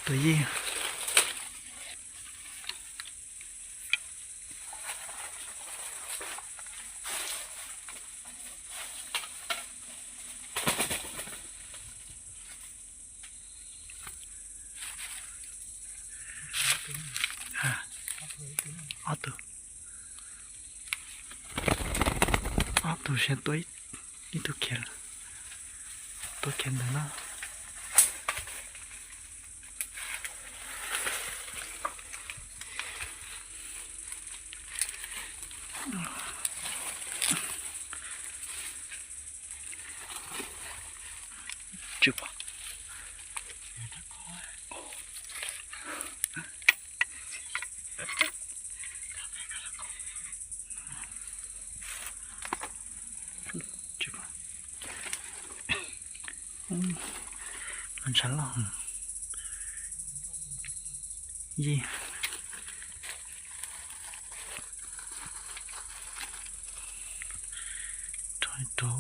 Tus yij. Ob tug, ob tug siab tuaj, ib tug khiav, tuaj khiav ntawd na. Tsis pom. Tsis pom. Los ntshav loj. Yij. Rau, rau.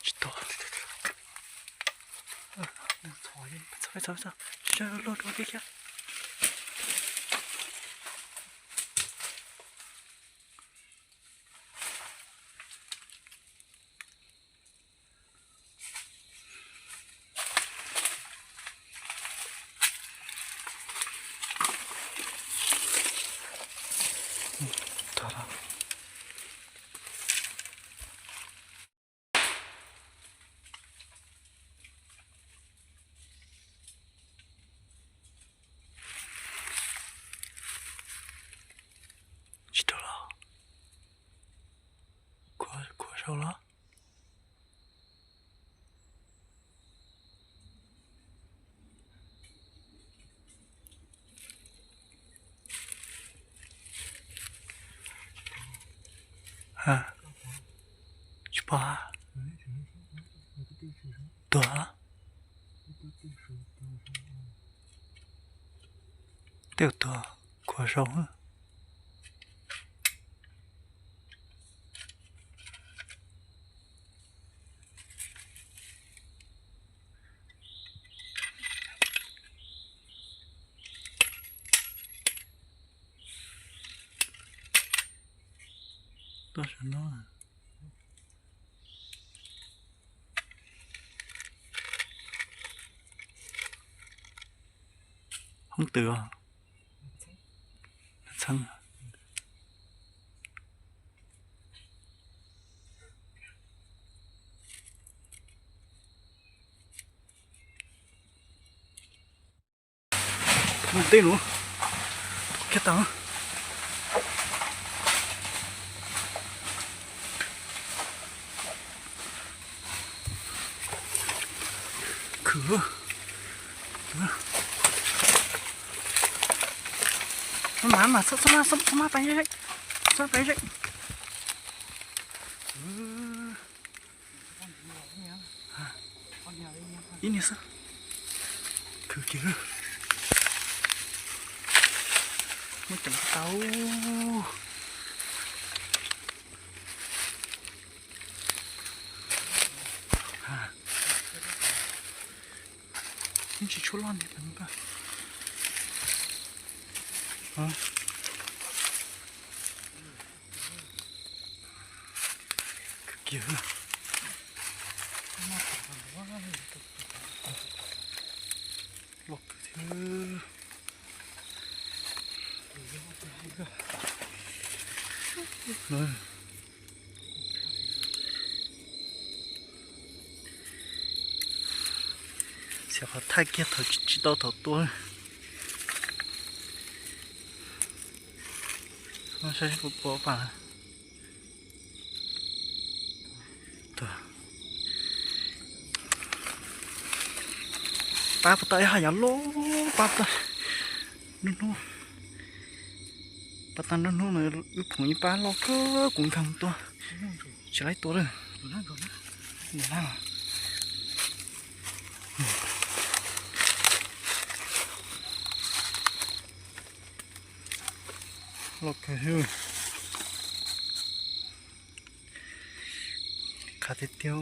Tsis tau. Peb txhob, peb txhob, peb txhob, peb txhob, peb txhob, peb txhob, peb txhob. Tsis tau los? Khuav, khuav saum los? Ha, tsis pom. Tuag. Tej tuag, khuav saum. Tuaj saum no. Hoob twg os? Txheeb. Mus tej nuav, kiag tau. Khwv. Mas mas txhob mas, txhob mas pais zeb, txhob pais zeb. Ib niag xwb. Khwv kiag. Muab ceev tau. Tsis tshuav loj nti. Khwv kiag. Loj kawg thiab. Xyov qhov thaij kiag thaum tsis tau thaum tua. Saib puas pom pas. Pab puas tau ib haj yam loj, pab tau nruab hnub, pab tau nruab hnub no wb phoom ib pab loj kawg kuv nkag mus tua, tsis laib tua lawm. Loj kawg. Qab tiag tiag.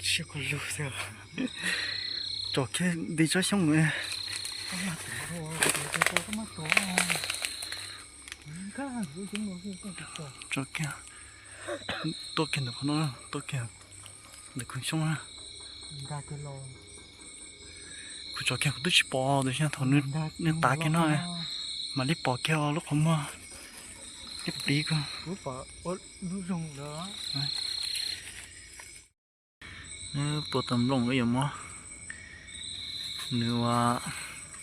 Siab khuv lug thiab. Tsom kiag nti tsob xyoob. Tsom kiag, tuaj kiag ntawm qhov no, tuaj kiag ntawm koog xyoob na. Kuv tsom kiag kuv twb tsis pom tiam sis thaum nws tav kiag no mam li pom kiag lub qhov muag. Ib pliv ko. Nws puas tau nplooj wb yuav muab, nws ua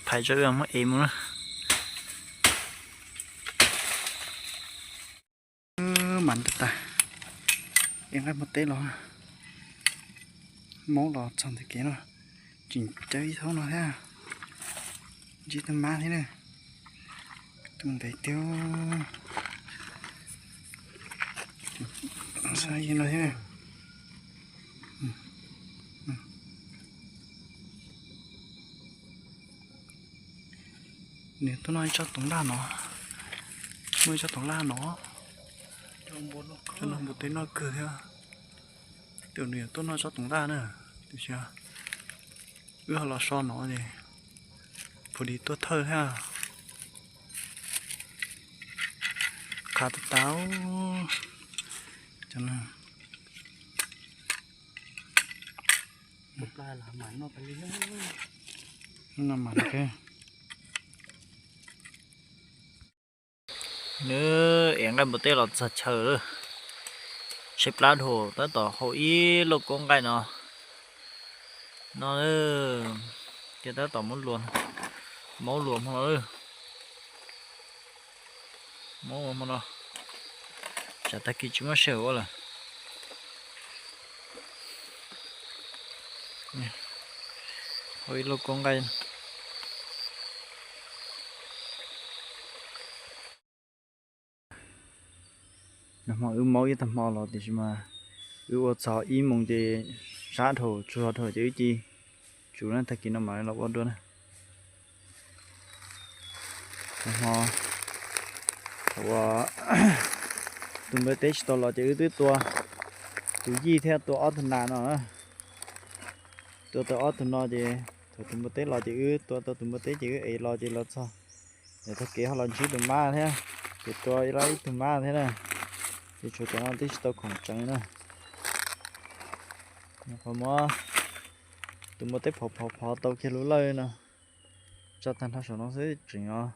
phais tso wb muab ev mus na. Mas tas tas, ev nqaij npua teb los, maub los txog ntawm kev no, tseem cawv ib thaub no thiab, ntsib tug mab thiab na, tus ntev tiag, saib no thiab. Nws tuaj noj ib tsob toov laj no, muaj ib tsob toov laj no, cov no npua teb noj kawg thiab. Tus nws tuaj noj tsob toov laj na, tiam sis wb ho los so no ces puag di tuaj thawj thiab. Qab tas tas. Nws ev nqaij npua teb los txog chaw lawm, tshaib plab dhau tab tom hau ib lauj kaub nqaij no, no, ces tab tom maub luas, maub luas hmo no, maub luas hmo no, tsam tag kis tsis muaj sij hawm ua lawm. Hau ib lauj kaub nqaij. Nag hmo wb maub ib tag hmo los tiam sis mas wb ua txog ib moos ces sab dhau tsuag dhau ces wb cia li tso na, tag kis no mam li los ua dua na. Nag hmo thaum uas tus npua teb tsis tau los ces wb twb tua tus yij thiab tua ob tug nas no. Tua tau ob tug no ces thaum tus npua teb los ces wb tua tau tus npua teb ces wb ev los ces los txog, ces tag kis ho los ntsib tus mab thiab, ces tua ib tug mab thiab na. Ces tshuav cov no twb tsis tau khoom tseev na. Qhov muab tus npua teb phov phov phov tau kiag lub lawj no, tso tag nrho saum no xwb tseem os.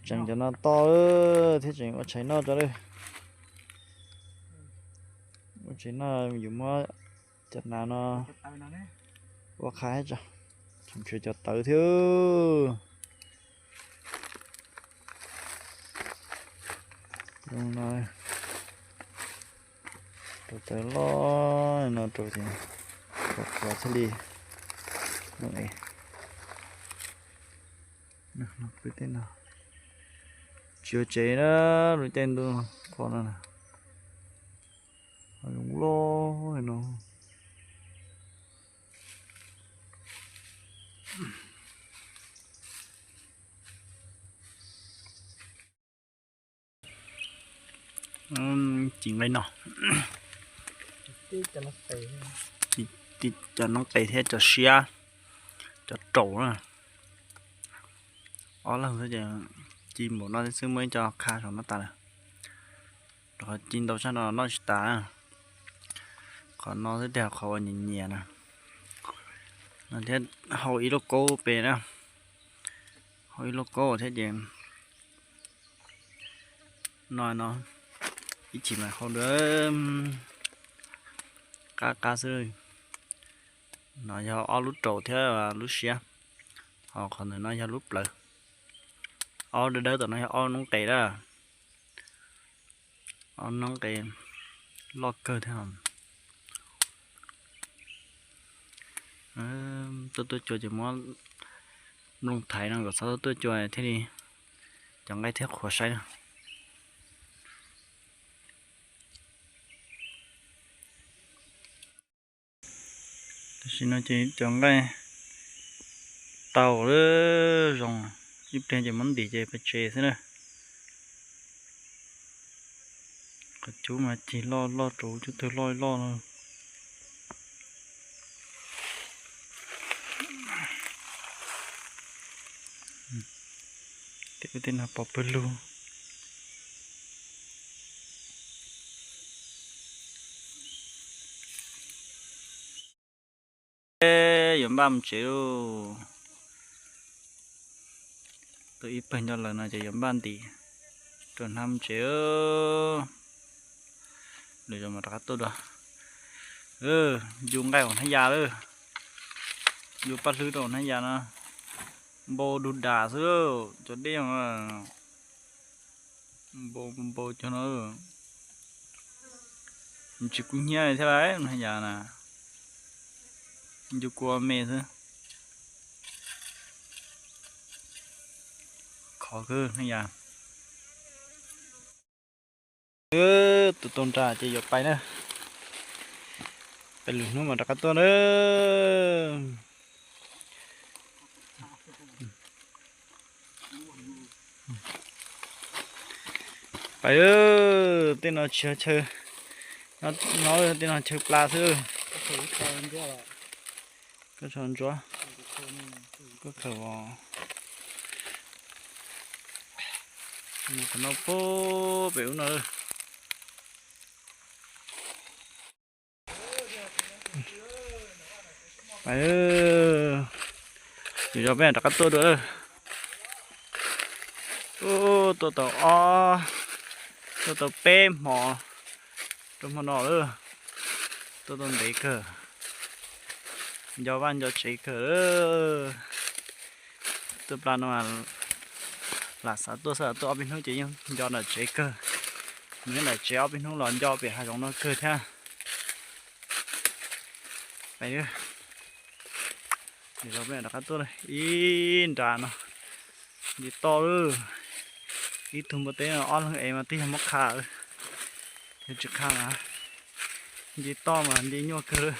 Tseem cov no to thiab tseem ua tshais noj tso lawm. Ua tshais noj yuav muab cov nas no ua qha tso, tseem tshuav cov tawv thiab. Zoo no, rau tawv loj no rau ces qhuav qhuav thiaj li, no, peb tej no tsis ua tsev na, lub caij ntuj qhuav no na, zoo loj no. Ci nqaij no, ci cov noob qes thiab cov siab, cov raum na. Ob leeg xwb ces ci npaum no xwb, muaj ib co qha saum no tas lawm. Rau qhov ci ntau tshaj no noj tsis tas. Qhov no xwb tiag qhov uas nyias nyias na. No thiab hau ib lauj kaub pem na, hau ib lauj kaub thiab ces no no ib chim mas hau dua qab qab xwb. No yog ob lub raum thiab lub siab, ho qhov ntawm no yog lub plawv. Ob dawb dawb tom no yog ob noob qes lawm. Ob noob qes loj kawg thiab. Tuaj tuaj cua ces muab nplooj thaiv no kom txhob tuaj cua thiaj li cov nqaij thiaj qhuav saib na. Tam sim no ces cov nqaij tau lawm, zoo, ib pliag ces muab ntim ces peb tsev xwb na. Qhov cub mas cig loj loj rau cub twg loj loj no. Tej no pov pawg lug. Yuav npaj mus tsev lauj. Tuaj ib pawg nyob lawm no ces yuav npaj ntim rau hnab mus tsev. Lwm zaus mam rov qab tuaj dua. Ncu nqaij ua hnab yas lawm. Ncu paj hlwb rau ua hnab yas no. Npau dug das xwb, cov dej npau npau cov no. Tsis kub hnyiab li thiab lauj, hnab yas na. Ncu kua me xwb. Khov kawg hnab yas. Tus tau nra ces yuav pais na. Pais lwm hnub mam rov qab tuaj na. Pais, tej no tsis yog chaw, no tej no chaw plas xwb. Koj tso ntsuab, koj khaws os. Mus qhov no pem ub no. Pais, lwm zaus peb rov qab tuaj dua lawm. Tuaj tau ob, tuaj tau peb hmo rau hmo no lawm. Tuaj tau ntev kawg, nco vaj nco tsev kawg. Tuaj plas no lam xav tuaj xwb, tuaj ob peb hnub ces yeej nco nram tsev kawg. Mus nyob nram tsev ob peb hnub los nco pem hav zoov no kawg thiab. Pais, lwm zaus peb rov qab tuaj ib nra no. Nce toj lawm. Ib tug npua teb no ob leeg ev mas twb yog muab qha, yog tsis qha mas nce toj mas nce nyuaj kawg.